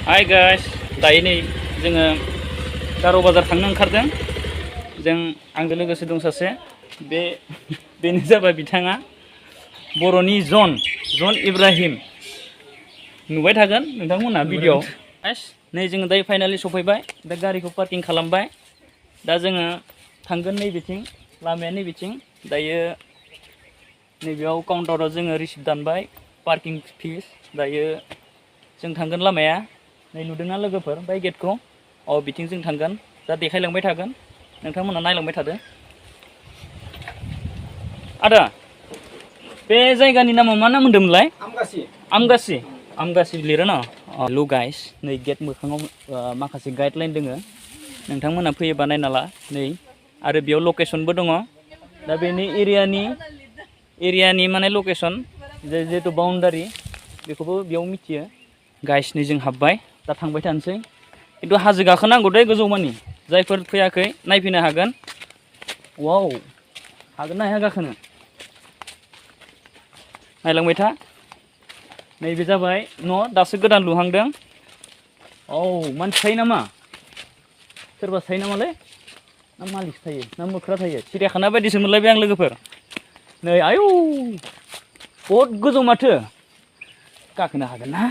hi guys दायो नै जोङो गार' बाजार थांनो ओंखारदों जों आंजों लोगोसे दं सासे बेनो जाबाय बिथाङा बर'नि जन इब्राहिम नुबाय थागोन नोंथांमोना भिडिअ गाइस नै जोङो दायो फाइनालि सफैबाय दा गारिखौ पार्किं खालामबाय दा जोङो थांगोन नैबेथिं लामाया नैबेथिं दायो नैबेयाव काउन्टाराव जोङो रिसिप्ट दानबाय पार्किं फिस दायो जों थांगोन लामाया नै नुदोंना लोगोफोर बाय गेटखौ बिथिं जों थांगोन दा देखायलांबाय थागोन नोंथांमोना नायलांबाय थादो आदा बे जायगानि नामा मा नाम होनदोंमोनलाय आमगासि लिरो ना लु गाइस नै गेट मोखाङाव माखासे गाइडलाइन दोङो नोंथांमोना फैयोबा नायना ला नै आरो बेयाव लकेसनबो दङ दा बेनि एरियानि माने लकेसन जिहेतु बाउन्डारि बेखौबो बेयाव मिथियो गाइस नै जों हाबबाय दा थांबाय थानोसै खिन्थु हाजो गाखोनांगौ दे गोजौ मानि जायफोर फैयाखै नायफैनो हागोन वाव हागोन ना हाया गाखोनो नायलांबाय था नैबे जाबाय न' दासो गोदान लुहांदों मानसि थायो नामा सोरबा थायो नामालै ना मालिक थायो ना मोख्रा थायो सिरियाखाना बायदिसो मोनलायबाय आं लोगोफोर नै आयौ बहुद गोजौ माथो गाखोनो हागोन ना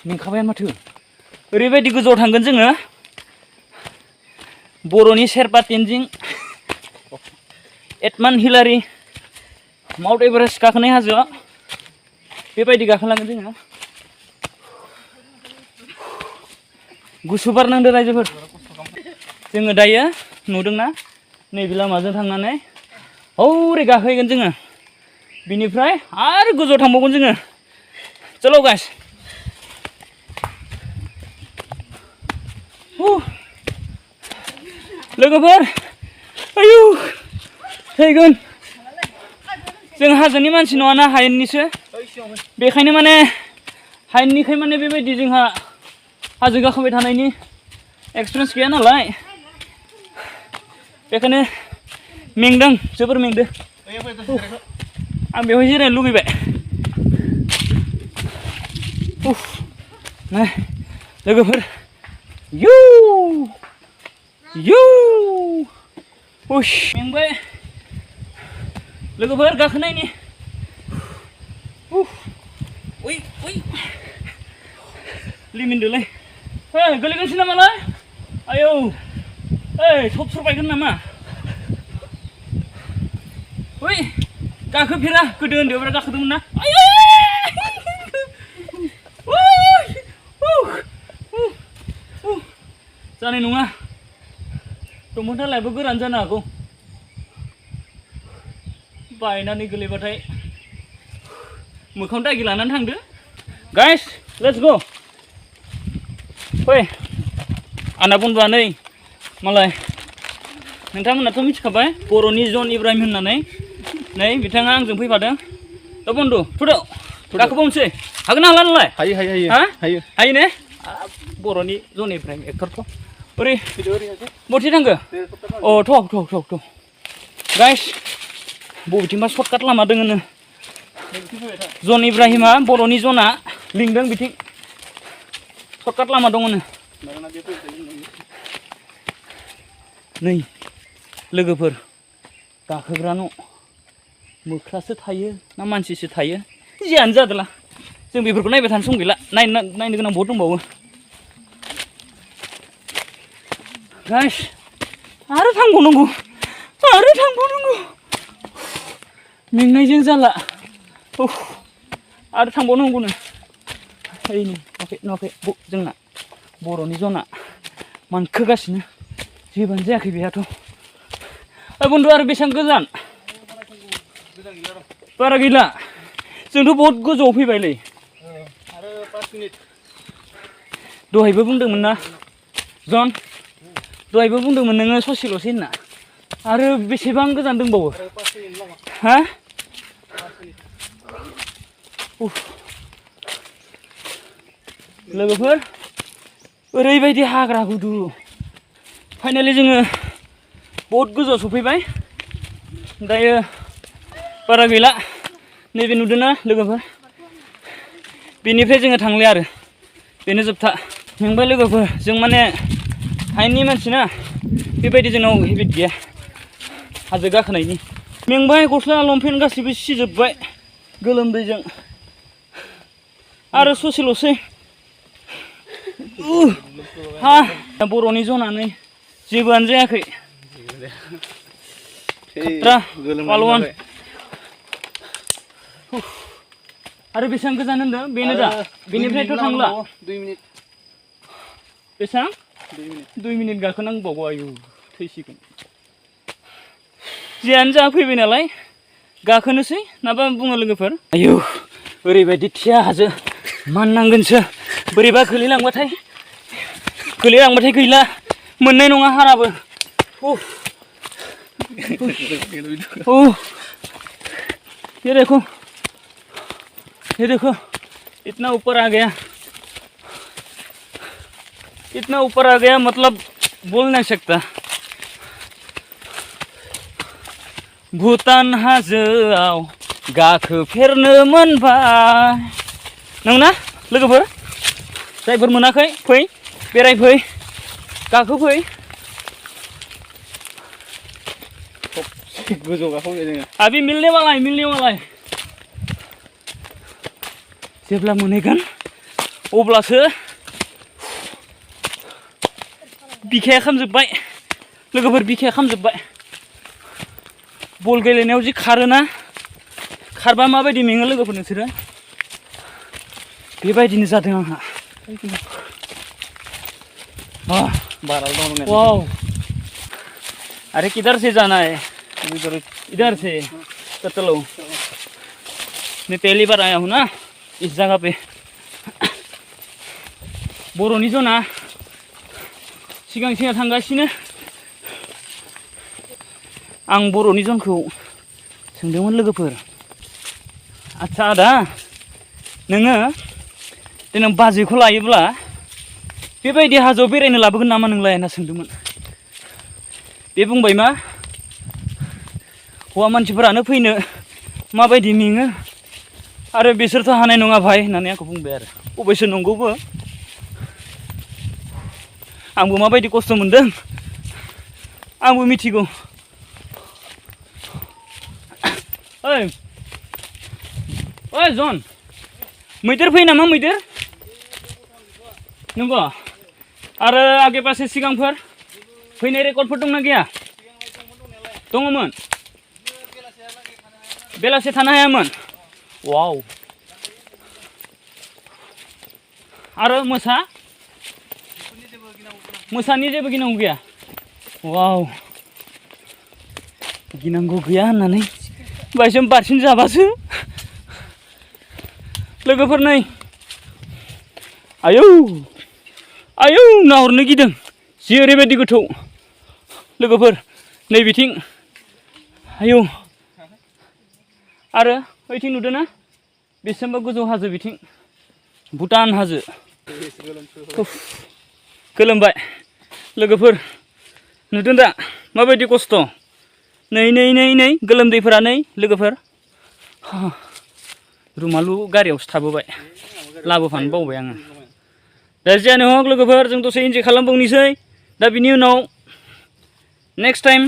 मेंखाबायानो माथो ओरैबायदि गोजौआव थांगोन जोङो बर'नि शेरपा तेनजिं एडमान हिलारि माउन्ट एभारेस्ट गाखोनाय हाजोआ बेबायदि गाखोलांगोन जोङो गुसु बार नांदो रायजोफोर जोङो दायो नुदोंना नैबे लामाजों थांनानै हौरै गाखोहैगोन जोङो बिनिफ्राय आरो गोजौआव थांबावगोन जोङो चलो गाइस लोगोफोर आयु थैगोन जों हाजोनि मानसि नङाना हायेननिसो बेखायनो माने हायेननिखाय माने बेबायदि जोंहा हाजो गाखोबाय थानायनि एक्सपिरियेन्स गैया नालाय बेखायनो मेंदों जोबोर मेंदों आं बेवहाय जिरायनो लुगैबाय लोगोफोर मेंबाय लोगोफोर गाखोनायनि लिमिनदोलै गोलैगोनसै नामालाय आयौ थब सरबायगोन नामा गाखोफेरा गोदो उन्दैयाव गाखोदोंमोन ना जानाय नङा दंफां दालायाबो गोरान जानो हागौ बायनानै गोलैबाथाय मोखां दागि लानानै थांदो गाइस लेट्स गो फै आंना बन्दुआ नै मालाय नोंथांमोनाथ' मिथिखाबाय बर'नि जन इब्राहिम होननानै नै बिथाङा आंजों फैफादों बन्दु थुदो गाखोबावनोसै हागोन ना हाला नोंलाय हायो ने बर'नि जन इब्राहिम एक्टरथ' ओरै बबेथिं थांखो थ' गाइस बबेथिंबा सर्टकाट लामा दोङोनो जन इब्राहिमा बर'नि जना लिंदों बिथिं सर्टकाट लामा दङनो नै लोगोफोर गाखोग्रा न' मोख्रासो थायो ना मानसिसो थायो जियानो जादोला जों बेफोरखौ नायबाय थानो सम गैला नायनो गोनां बहुद दंबावो गाइस आरो थांबावनांगौ मेंनायजों जाला आरो थांबावनांगौनो नुवाखै जोंना बर'नि जना मानखोगासिनो जेबोआनो जायाखै बेहाथ' बन्दु आरो बेसेबां गोजान बारा गैला जोंथ' बहुद गोजौआव फैबायलै आरो 5 मिनिट दहायबो बुंदोंमोन ना जन दहायबो बुंदोंमोन नोङो ससेल'सै होनना आरो बेसेबां गोजान दंबावो हा लोगोफोर ओरैबायदि हाग्रा गुदु फाइनालि जोङो बहुद गोजौआव सफैबाय दायो बारा गैला नैबे नुदोंना लोगोफोर बेनिफ्राय जोङो थांले आरो बेनो जोबथा मेंबाय लोगोफोर जों माने हायेननि मानसि ना बेबायदि जोंनाव हेबिट गैया हाजो गाखोनायनि मेंबाय गस्ला लंपेन्ट गासैबो सिजोबबाय गोलोमदैजों आरो ससेल'सै हा बर'नि जनानै जेबोआनो जायाखै खतरा पालवान आरो बेसेबां गोजान होनदों बेनो दा बेनिफ्रायथ' थांला 2 मिनिट बेसेबां 2 मिनिट गाखोनांबावगौ आयु थैसिगोन जियानो जा फैबाय नालाय गाखोनोसै नाबा बुङो लोगोफोर आयु ओरैबायदि थिया हाजो माननांगोनसो बोरैबा गोलैलांबाथाय गैला मोननाय नङा हाराबो ये देखो इतना ऊपर आ गया मतलब बोल नहीं सकता भूटान हाजोआव गाखोफेरनो मोनबाय नंगौना लोगोफोर जायफोर मोनाखै फै बेरायफै गाखोफै गोजौ गाखोबाय जोङो अभी मिलने वाला है जेब्ला मोनहैगोन अब्लासो बिखाया खामजोबबाय लोगोफोर बिखाया खामजोबबाय बल गेलेनायाव जि खारोना खारबा माबायदि मेङो लोगोफोर नोंसोरो बेबायदिनो जादों आंहा वाव अरे किधर से जाना है इधर से कतलो मैं पहली बार आया हूँ ना इस जगह पे बर'नि जना सिगां थांगासिनो आं बर'नि जनखौ सोंदोंमोन लोगोफोर आच्छा आदा नोङो देनां बाजैखौ लायोब्ला बेबायदि हाजोआव बेरायनो लाबोगोन नामा नोंलाय होनना सोंदोंमोन बे बुंबाय मा हौवा मानसिफोरानो फैनो माबायदि मेङो आरो बिसोरथ' हानाय नङा भाई होननानै आंखौ बुंबाय आरो अबयस्से नंगौबो आंबो माबायदि खस्थ' मोनदों आंबो मिथिगौ ओइ जन मैदेर फैयो नामा मैदेर नंगौ आरो आगे पासे सिगांफोर फैनाय रेकर्डफोर दंना गैया दङमोन बेलासे थानो हायामोन वाव आरो मोसानि जेबो गिनांगौ गैया वाव गिनांगौ गैया होननानै बायजों बारसिन जाबासो लोगोफोर नै आयौ नाहरनो गिदों जि ओरैबायदि गोथौ लोगोफोर नै बिथिं आयौ आरो ओइथिं नुदों ना बेसेबांबा गोजौ हाजो बिथिं भुटान हाजो गोलोमबाय लोगोफोर नुदों दा माबायदि खस्थ' नै गोलोमदैफोरा नै लोगोफोर रुमालु गारियावसो थाबोबाय लाबोफानो बावबाय आङो दा जियानो हक लोगोफोर जों दसे इन्जय खालामबावनोसै दा बिनि उनाव नेक्स्ट टाइम